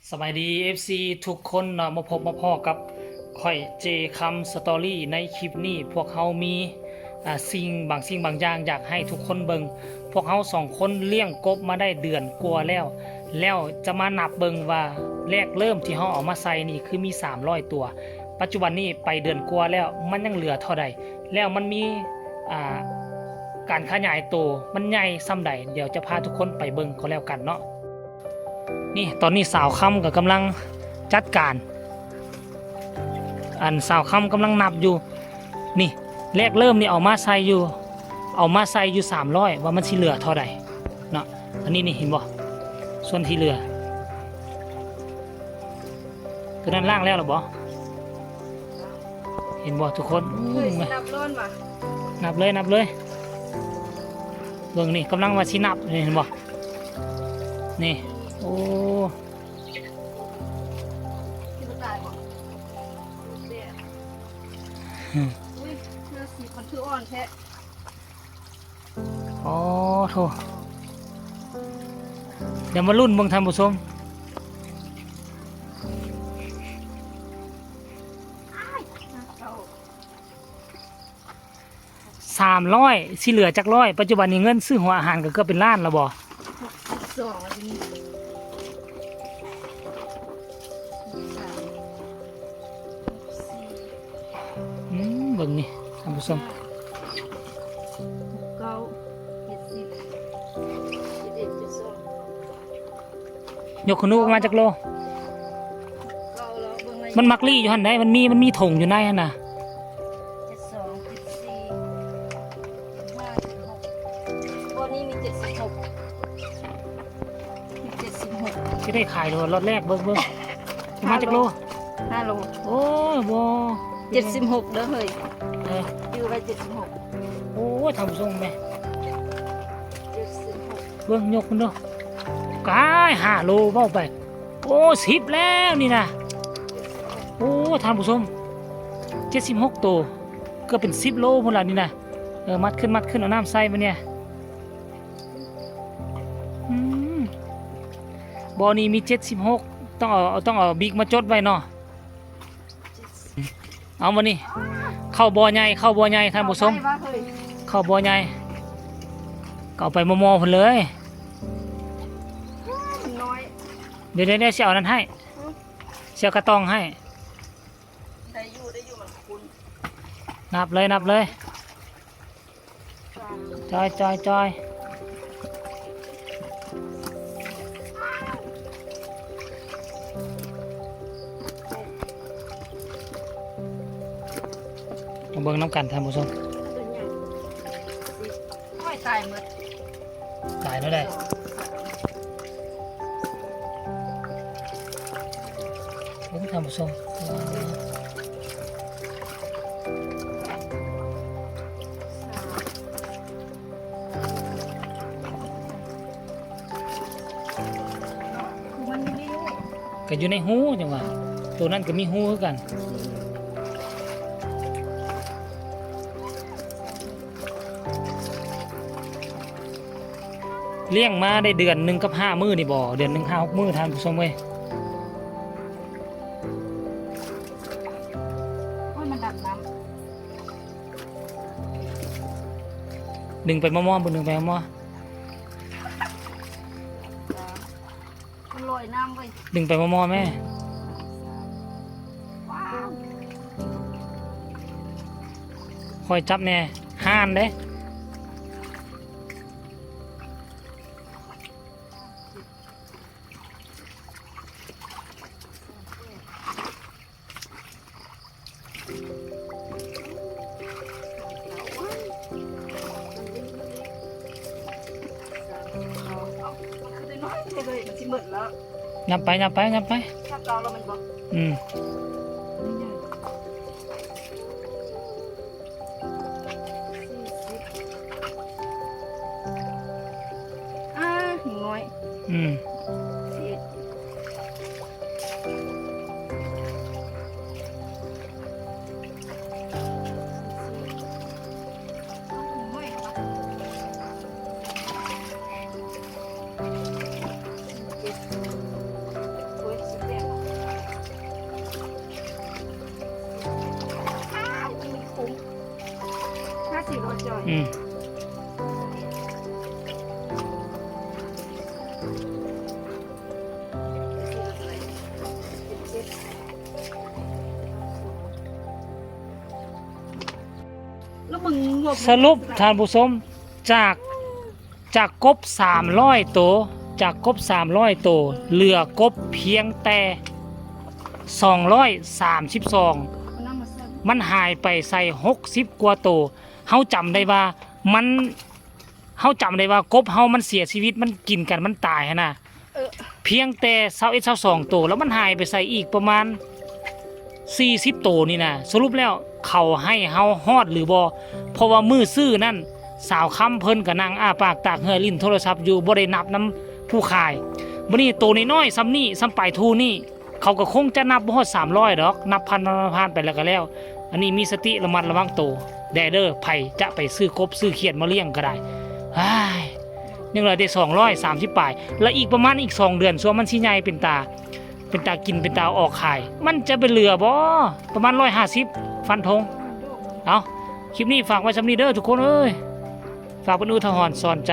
ສະບາຍດີ ເອັຟຊີ ທຸກຄົນເນາະ, ມາພົບມາພໍ້ກັບຂ້ອຍ ເຈ ຄຳ ສະຕໍຣີ. ໃນຄລິບນີ້ພວກເຮົາມີ ອ່າ ສິ່ງບາງສິ່ງບາງຢ່າງຢາກໃຫ້ທຸກຄົນເບິ່ງ. ພວກເຮົາສອງຄົນລ້ຽງກົບມາໄດ້ເດືອນກວ່າແລ້ວ, ແລ້ວຈະມານັບເບິ່ງວ່າແລກເລີ່ມທີ່ເຮົາເອົາມາໃສ່ນີ້ຄືມີສາມຮ້ອຍຕົວ, ປັດຈຸບັນນີ້ໄປເດືອນກວ່າແລ້ວ ມັນຍັງເຫຼືອເທົ່າໃດ? ແລ້ວມັນມີ ອ່າ ການຂະຫຍາຍໂຕມັນໃຫຍ່ສ່ຳໃດ? ດຽວຈະພາທຸກຄົນໄປເບິ່ງກໍແລ້ວກັນເນາະ. ນີ້ ຕອນນີ້ສາວຄຳກໍກຳລັງຈັດການ, ອັນ ສາວຄຳກຳລັງນັບຢູ່. ນີ້ ແລກເລີ່ມນີ້ເອົາມາໃສ່ຢູ່ ເອົາມາໃສ່ຢູ່ສາມຮ້ອຍ ວ່າມັນຊິເຫຼືອເທົ່າໃດເນາະ. ອັນນີ້ນີ້ ເຫັນບໍ່? ສ່ວນທີ່ເຫຼືອ ຕົວນັ້ນລ້າງແລ້ວລະບໍ່? ເຫັນບໍ່ທຸກຄົນ? ເຮີ້ຍ ອືມ ນັບລ້ອນວ່າ ນັບເລີຍ ນັບເລີຍ. ເບິ່ງນີ້ ກຳລັງວ່າຊິນັບ ນີ້ ເຫັນບໍ່? ນີ້ ໂອ້ ຊິບໍ່ຕາຍບໍ່? ອືມ ອຸ້ຍ ເສື້ອສີມັນຄືອ່ອນແທ້. ໂອ້ ໂທ້ ດຽວມາລຸ້ນເບິ່ງທ່ານຜູ້ຊົມ. ສາມຮ້ອຍ ຊິເຫຼືອຈັກຮ້ອຍ? ປັດຈຸບັນນີ້ເງິນຊື້ຫົວອາຫານກໍເກືອບເປັນລ້ານແລ້ວບໍ່? ຫົກສິບສອງ ອືມ ເບິ່ງນີ້ທ່ານຜູ້ຊົມ ເກົ້າ ເຈັດສິບ ເຈັດສິບເອັດ ເຈັດສິບສອງ. ຍົກຂຶ້ນລູກ ມາຈັກໂລ? ເກົ້າໂລ. ເບິ່ງໃນ ມັນມັກລີ້ຢູ່ຫັ້ນໃດ໋, ມັນມີ ມັນມີຖົງຢູ່ໃນຫັ້ນນະ. ເຈັດສອງ ເຈັດສີ່ ເຈັດຫ້າ ເຈັດຫົກ ບໍ່ ນີ້ມີເຈັດສິບຫົກ ມີເຈັດສິບຫົກ. ຊິໄດ້ຂາຍໂລລັອດແລກ ເບິ່ງ ເບິ່ງ ປະມານຈັກໂລ? ຫ້າໂລ. ໂອ້ຍ ບໍ່ ເຈັດສິບຫົກເດີເຮີ້ຍ. ເອີ ຢູ່ໄວ້ເຈັດສິບຫົກ. ໂອ້ຍ ທ່ານຜູ້ຊົມແມະ ເຈັດສິບຫົກ ເບິ່ງ ຍົກມັນເດີ. ກາຍ ຫ້າໂລ ເວົ້າໄປ. ໂອ້ ສິບແລ້ວນີ້ນະ. ໂອ້ ທ່ານຜູ້ຊົມ ເຈັດສິບຫົກໂຕ ເກືອບເປັນສິບໂລພຸ້ນລະນີ້ນະ. ເອີ ມັດຂຶ້ນ ມັດຂຶ້ນ ເອົານ້ຳໃສ່ບາດນີ້. ອືມ ບໍ່ ນີ້ມີເຈັດສິບຫົກ ຕ້ອງເອົາ ຕ້ອງເອົາບິກມາຈົດໄວ້ເນາະ. ເອົາ ບາດນີ້ ເຂົ້າບໍ່ໃຫຍ່ ເຂົ້າບໍ່ໃຫຍ່ ທ່ານຜູ້ຊົມ ເຂົ້າບໍ່ໃຫຍ່ ກໍເອົາໄປໝໍ່ໆ ພຸ້ນເລີຍ. ເດີ ເດີ ເດີ ຊິເອົານັ້ນໃຫ້ ຊິເອົາກະຕ່ອງໃຫ້. ໄດ້ຢູ່ ໄດ້ຢູ່ ມັນຂຸ້ນ. ນັບເລີຍ ນັບເລີຍ. ຈອຍ ຈອຍ ຈອຍ ມາເບິ່ງນຳກັນທ່ານຜູ້ຊົມ. ໂອ້ຍ ຕາຍໝົດ. ຕາຍແລ້ວແຫຼະ ເບິ່ງທ່ານຜູ້ຊົມ. ກໍຢູ່ໃນຮູ ຈັ່ງວ່າ ໂຕນັ້ນກໍມີຮູຄືກັນ. ລ້ຽງມາໄດ້ເດືອນໜຶ່ງກັບຫ້າມື້ນີ້ບໍ່? ເດືອນໜຶ່ງຫ້າຫົກມື້ ທ່ານຜູ້ຊົມເອີຍ. ໂອ້ຍ ມັນດຳນ້ຳ. ດຶງໄປໝໍ່ໆ ເບິ່ງ ດຶງໄປໝໍ່ໆ. ມັນລອຍນ້ຳເວີຍ. ດຶງໄປໝໍ່ໆແມ່. ວ້າວ ຄອຍຈັບແດ່ ຮ້ານເດ້. ນັບໄປ ນັບໄປ ນັບໄປ. ອືມ. ອ່າ ໜ້ອຍ. ອືມ. ສິບເອັດ. ເຈັດ. ໂອ້ຍ ສິບ ອືມ ແລ້ວມຶງງົບ ສະຫຼຸບທ່ານຜູ້ຊົມ ຈາກ ຈາກກົບສາມຮ້ອຍໂຕ ຈາກກົບສາມຮ້ອຍໂຕ ເຫຼືອກົບພຽງແຕ່ສອງຮ້ອຍສາມສິບສອງ ມັນຫາຍໄປໃສ່ຫົກສິບກວ່າໂຕ. ເຮົາຈຳໄດ້ວ່າມັນ ເຮົາຈຳໄດ້ວ່າກົບເຮົາມັນເສຍຊີວິດ ມັນກິນກັນ ມັນຕາຍຫັ້ນນະ ເອີ ພຽງແຕ່ຊາວເອັດ ຊາວສອງໂຕ ແລ້ວມັນຫາຍໄປໃສອີກປະມານສີ່ສິບໂຕນີ້ນະ. ສະຫຼຸບແລ້ວເຂົາໃຫ້ເຮົາຮອດຫຼືບໍ່? ເພາະວ່າມື້ຊື້ນັ້ນ ສາວຄຳເພິ່ນກໍນັ່ງອ້າປາກຕາກເຫື່ອຫຼິ້ນໂທລະສັບຢູ່ ບໍ່ໄດ້ນັບນຳຜູ້ຂາຍ. ບັດນີ້ໂຕນ້ອຍໆສ່ຳນີ້ ສ່ຳປາຍທູນີ້ ເຂົາກໍຄົງຈະນັບບໍ່ຮອດສາມຮ້ອຍດອກ ນັບຜ່ານໆໄປແລ້ວກໍແລ້ວ. ອັນນີ້ມີສະຕິລະມັດລະວັງໂຕແດ່ເດີ ໃຜຈະໄປຊື້ກົບຊື້ຂຽດມາລ້ຽງກໍໄດ້. ອ້າຍ ຍັງເຫຼືອແຕ່ສອງຮ້ອຍສາມສິບປາຍ ແລະ ອີກປະມານອີກສອງເດືອນ ສ່ວນມັນຊິໃຫຍ່ເປັນຕາ ເປັນຕາກິນ ເປັນຕາເອົາອອກຂາຍ ມັນຈະໄປເຫຼືອບໍ່? ປະມານຮ້ອຍຫ້າສິບ ຟັນທົງ. ເອົາ ຄລິບນີ້ຝາກໄວ້ສ່ຳນີ້ເດີທຸກຄົນເອີຍ ຝາກເປັນອຸທາຫອນສອນໃຈ.